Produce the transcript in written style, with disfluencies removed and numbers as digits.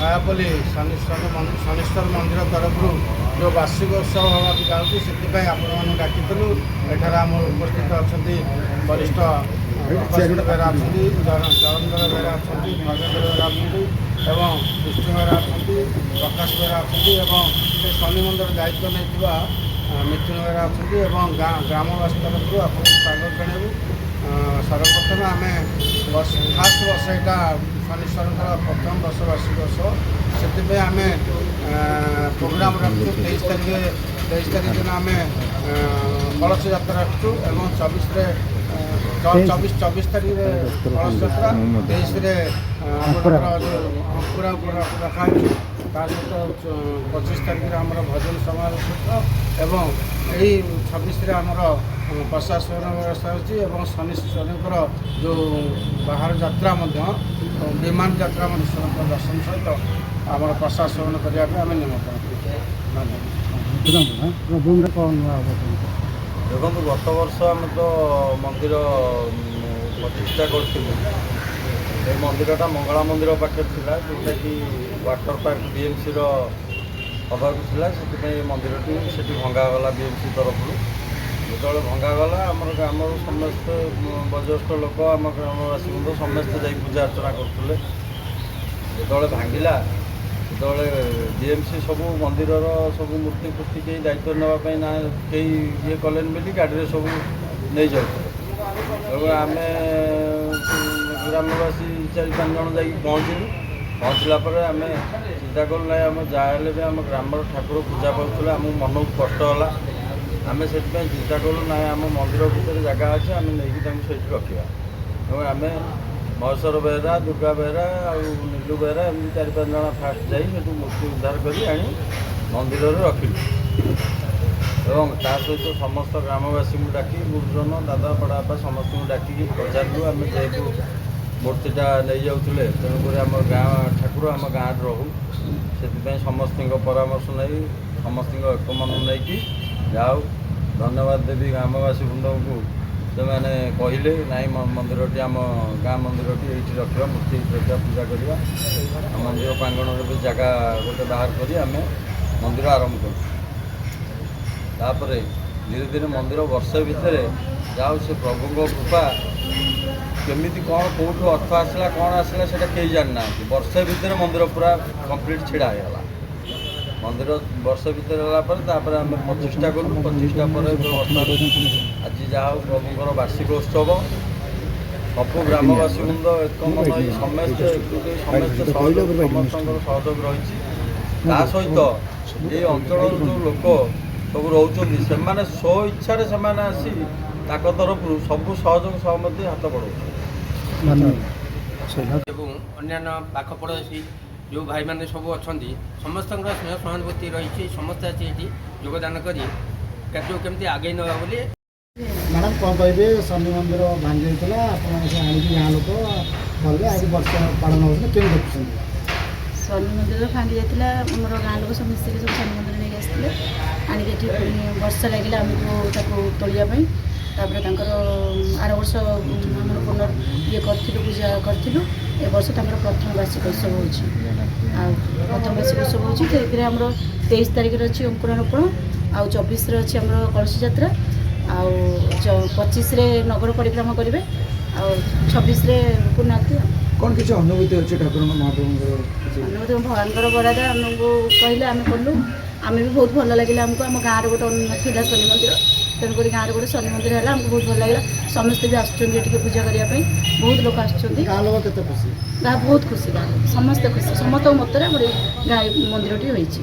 ନୟାପଲ୍ଲୀ ଶନୀଶ୍ୱର ମନ୍ଦିର ତରଫରୁ ଯେଉଁ ବାର୍ଷିକ ଉତ୍ସବ ହେବାକୁ ଯାଉଛି, ସେଥିପାଇଁ ଆପଣମାନଙ୍କୁ ଡାକିଥିଲୁ। ଏଠାରେ ଆମର ଉପସ୍ଥିତ ଅଛନ୍ତି ବରିଷ୍ଠ ଉପସ୍ଥିତ ବେହେରା ଅଛନ୍ତି, ଜଳନ୍ଧର ବେହେରା ଅଛନ୍ତି, ଖଗେନ୍ଦ୍ର ବେହେରା ଅଛନ୍ତି ଏବଂ ବିଷ୍ଣୁ ବେହେରା ଅଛନ୍ତି, ପ୍ରକାଶ ବେହେରା ଅଛନ୍ତି ଏବଂ ସେ ଶନି ମନ୍ଦିର ଦାୟିତ୍ୱ ନେଇଥିବା ମିଥୁନ ବେହେରା ଅଛନ୍ତି ଏବଂ ଗାଁ ଗ୍ରାମବାସୀ ତରଫରୁ ଆପଣଙ୍କୁ ସ୍ୱାଗତ ଜଣାଇବୁ। ସର୍ବପ୍ରଥମେ ଆମେ ବର୍ଷ ଫାଷ୍ଟ ବର୍ଷ, ଏଇଟା ଶନୀଶ୍ୱରଙ୍କର ପ୍ରଥମ ବର୍ଷ ବାର୍ଷିକ ଉତ୍ସବ। ସେଥିପାଇଁ ଆମେ ପ୍ରୋଗ୍ରାମ ରଖିଛୁ। 23 ତାରିଖ, 23 ତାରିଖ ଦିନ ଆମେ କଳସ ଯାତ୍ରା ରଖିଛୁ ଏବଂ 24ରେ, 24 ତାରିଖରେ କଳସ ଯାତ୍ରା, 23ରେ ଆମର ଯେଉଁ ଅଙ୍କୁରା ରଖାହେଇଛି। ତା ସହିତ 25 ତାରିଖରେ ଆମର ଭଜନ ସମାରୋହ ସହିତ ଏବଂ ଏଇ 26ରେ ଆମର ପ୍ରସାଦ ସେବନ ବ୍ୟବସ୍ଥା ଅଛି ଏବଂ ଶନିଙ୍କର ଯେଉଁ ବାହାର ଯାତ୍ରା ମଧ୍ୟ, ବିମାନ ଯାତ୍ରା ମଧ୍ୟ ଈଶ୍ୱରଙ୍କ ଦର୍ଶନ ସହିତ ଆମର ପ୍ରସାଦ ସେବନ କରିବା ପାଇଁ ଆମେ ନିମନ୍ତ୍ରଣ କରୁଛୁ। ଧନ୍ୟବାଦ। ପ୍ରଭୁଙ୍କର କ'ଣ ନୂଆ ହେବ କେମିତି? ଦେଖନ୍ତୁ, ଗତ ବର୍ଷ ଆମେ ତ ମନ୍ଦିର ପ୍ରତିଷ୍ଠା କରିଥିଲୁ। ଏ ମନ୍ଦିରଟା ମଙ୍ଗଳା ମନ୍ଦିର ପାଖରେ ଥିଲା, ଯେଉଁଟାକି ୱାଟର ପାର୍କ ବିଏମ୍ସିର ହେବାକୁ ଥିଲା। ସେଥିପାଇଁ ଏ ମନ୍ଦିରଟି ସେଠି ଭଙ୍ଗାଗଲା ବିଏମ୍ସି ତରଫରୁ। ଯେତେବେଳେ ଭଙ୍ଗାଗଲା, ଆମର ଗ୍ରାମର ସମସ୍ତେ ବୟୋଜ୍ୟେଷ୍ଠ ଲୋକ, ଆମ ଗ୍ରାମବାସୀ ବୃନ୍ଦ ସମସ୍ତେ ଯାଇ ପୂଜା ଅର୍ଚ୍ଚନା କରୁଥିଲେ। ଯେତେବେଳେ ଭାଙ୍ଗିଲା, ସେତେବେଳେ ବିଏମ୍ସି ସବୁ ମନ୍ଦିରର ସବୁ ମୂର୍ତ୍ତି ଫୂର୍ତ୍ତି କେହି ଦାୟିତ୍ୱ ନେବା ପାଇଁ ନା କେହି ଇଏ କଲେନି ବୋଲି ଗାଡ଼ିରେ ସବୁ ନେଇଯାଉଥିଲେ। ତେଣୁ ଆମେ ଗ୍ରାମବାସୀ ଚାରି ପାଞ୍ଚ ଜଣ ଯାଇକି ପହଞ୍ଚିଲୁ। ପହଞ୍ଚିଲା ପରେ ଆମେ ଚିନ୍ତା କଲୁ, ନାଇଁ, ଆମ ଯାହା ହେଲେ ବି ଆମ ଗ୍ରାମର ଠାକୁର ପୂଜା ପାଉଥିଲେ, ଆମକୁ ମନକୁ କଷ୍ଟ ହେଲା। ଆମେ ସେଥିପାଇଁ ଚିନ୍ତା କଲୁ, ନାଇଁ, ଆମ ମନ୍ଦିର ଭିତରେ ଜାଗା ଅଛି, ଆମେ ନେଇକି ତାଙ୍କୁ ସେଇଠି ରଖିବା। ତେଣୁ ଆମେ ମହେଶ୍ୱର ବେହେରା, ଦୁର୍ଗା ବେହେରା ଆଉ ନିଲୁ ବେହେରା, ଏମିତି ଚାରି ପାଞ୍ଚ ଜଣ ଫାଷ୍ଟ ଯାଇ ସେଠୁ ମୂର୍ତ୍ତି ଉଦ୍ଧାର କରି ଆଣି ମନ୍ଦିରରେ ରଖିଲୁ ଏବଂ ତା ସହିତ ସମସ୍ତ ଗ୍ରାମବାସୀଙ୍କୁ ଡାକି, ଗୁରୁଜନ, ଦାଦା, ବଡ଼ବାପା ସମସ୍ତଙ୍କୁ ଡାକିକି ପଚାରିଲୁ। ଆମେ ଯେହେତୁ ମୂର୍ତ୍ତିଟା ନେଇଯାଉଥିଲେ, ତେଣୁକରି ଆମ ଗାଁ ଠାକୁର ଆମ ଗାଁରେ ରହୁ, ସେଥିପାଇଁ ସମସ୍ତଙ୍କ ପରାମର୍ଶ ନେଇ, ସମସ୍ତଙ୍କ ଏକମନ ନେଇକି, ଯାହା ହଉ, ଧନ୍ୟବାଦ ଦେବି ଗ୍ରାମବାସୀ ବୃନ୍ଦଙ୍କୁ, ସେମାନେ କହିଲେ, ନାଇଁ, ମନ୍ଦିରଟି ଆମ ଗାଁ ମନ୍ଦିରଟି ଏଇଠି ରଖିବା, ମୂର୍ତ୍ତି ଏଇଠି ରଖିବା, ପୂଜା କରିବା। ଆଉ ମନ୍ଦିର ପ୍ରାଙ୍ଗଣରେ ବି ଜାଗା ଗୋଟେ ବାହାର କରି ଆମେ ମନ୍ଦିର ଆରମ୍ଭ କଲୁ। ତାପରେ ଧୀରେ ଧୀରେ ମନ୍ଦିର ବର୍ଷେ ଭିତରେ, ଯାହା ହଉ, ସେ ପ୍ରଭୁଙ୍କ କୃପା, କେମିତି କ'ଣ କେଉଁଠୁ ଅର୍ଥ ଆସିଲା, କ'ଣ ଆସିଲା, ସେଇଟା କେହି ଜାଣିନାହାନ୍ତି। ବର୍ଷେ ଭିତରେ ମନ୍ଦିର ପୁରା କମ୍ପ୍ଲିଟ୍ ଛିଡ଼ା ହେଇଗଲା। ମନ୍ଦିର ବର୍ଷେ ଭିତରେ ହେଲା ପରେ ତାପରେ ଆମେ ପ୍ରତିଷ୍ଠା କଲୁ। ପ୍ରତିଷ୍ଠା ପରେ ଏବେ ବର୍ତ୍ତମାନ ଆଜି ଯାହା ହଉ ପ୍ରଭୁଙ୍କର ବାର୍ଷିକ ଉତ୍ସବ। ସବୁ ଗ୍ରାମବାସୀ ବୃନ୍ଦ ଏକମନ ହୋଇ ସମସ୍ତେ ଏକଜୁଟ ହୋଇ ସମସ୍ତେ ସହଯୋଗ, ସମସ୍ତଙ୍କର ସହଯୋଗ ରହିଛି। ତା ସହିତ ଏଇ ଅଞ୍ଚଳର ଯେଉଁ ଲୋକ ସବୁ ରହୁଛନ୍ତି, ସେମାନେ ସ୍ୱ ଇଚ୍ଛାରେ ସେମାନେ ଆସି ତାଙ୍କ ତରଫରୁ ସବୁ ସହଯୋଗ ସହମତି ହାତ ବଢ଼ାଉଛନ୍ତି। ଧନ୍ୟବାଦ। ଏବଂ ଅନ୍ୟାନ୍ୟ ପାଖ ପଡ଼ୋଶୀ ଯେଉଁ ଭାଇମାନେ ସବୁ ଅଛନ୍ତି, ସମସ୍ତଙ୍କର ସ୍ନେହ ସହାନୁଭୂତି ରହିଛି। ସମସ୍ତେ ଆସି ଏଠି ଯୋଗଦାନ କରି କାର୍ଯ୍ୟକୁ କେମିତି ଆଗେଇ ନେବା ବୋଲି। ମ୍ୟାଡ଼ାମ୍, କ'ଣ କହିବେ? ଶନି ମନ୍ଦିର ଭାଙ୍ଗି ଯାଇଥିଲା, ଆପଣ ସେ ଆଣିକି ଗାଁ ଲୋକ କଲେ, ଆଜି ବର୍ଷ ପାଳନ ହେଉଛନ୍ତି, କେମିତି ଦେଖୁଛନ୍ତି? ଶନି ମନ୍ଦିର ଭାଙ୍ଗି ଯାଇଥିଲା। ଆମର ଗାଁ ଲୋକ ସବୁ ମିଶିକି ସବୁ ଶନି ମନ୍ଦିର ନେଇକି ଆସିଥିଲେ। ଆଣିକି ଏଠି ପୁଣି ବର୍ଷ ଲାଗିଲା ଆମକୁ ତାକୁ ତୋଳିବା ପାଇଁ। ତାପରେ ତାଙ୍କର ଆର ବର୍ଷ ଆମର ପୁନର୍ ଇଏ କରିଥିଲୁ, ପୂଜା କରିଥିଲୁ। ଏ ବର୍ଷ ତାଙ୍କର ପ୍ରଥମ ବାର୍ଷିକ ଉତ୍ସବ ହେଉଛି। ଆଉ ପ୍ରଥମ ବାର୍ଷିକ ଉତ୍ସବ ହେଉଛି, ସେଥିରେ ଆମର 23 ତାରିଖରେ ଅଛି ଅଙ୍କୁରାରୋପଣ, ଆଉ 24ରେ ଅଛି ଆମର କଳସ ଯାତ୍ରା, ଆଉ 25ରେ ନଗର ପରିକ୍ରମା କରିବେ, ଆଉ 26ରେ ପୂର୍ଣ୍ଣାହୁତି। ଆଉ କ'ଣ କିଛି ଅନୁଭୂତି ଅଛି ଠାକୁରଙ୍କ, ମହାପ୍ରଭୁଙ୍କର କିଛି? ଅନୁଭୂତି, ଭଗବାନଙ୍କର ବରାଦ, ଆମକୁ କହିଲେ, ଆମେ କଲୁ। ଆମେ ବି ବହୁତ ଭଲ ଲାଗିଲା ଆମକୁ। ଆମ ଗାଁରେ ଗୋଟେ ଥିଲା ଶନି ମନ୍ଦିର, ତେଣୁକରି ଗାଁରେ ଗୋଟେ ଶନି ମନ୍ଦିର ହେଲା, ଆମକୁ ବହୁତ ଭଲ ଲାଗିଲା। ସମସ୍ତେ ବି ଆସୁଛନ୍ତି ଏଠିକି ପୂଜା କରିବା ପାଇଁ, ବହୁତ ଲୋକ ଆସୁଛନ୍ତି। ଗାଁ ଲୋକ କେତେ ଖୁସି? ଗାଁ ବହୁତ ଖୁସି, ଗାଁ ଲୋକ ସମସ୍ତେ ଖୁସି। ସମସ୍ତଙ୍କ ମତରେ ଆମର ଏଇ ଗାଁ ମନ୍ଦିରଟି ହୋଇଛି।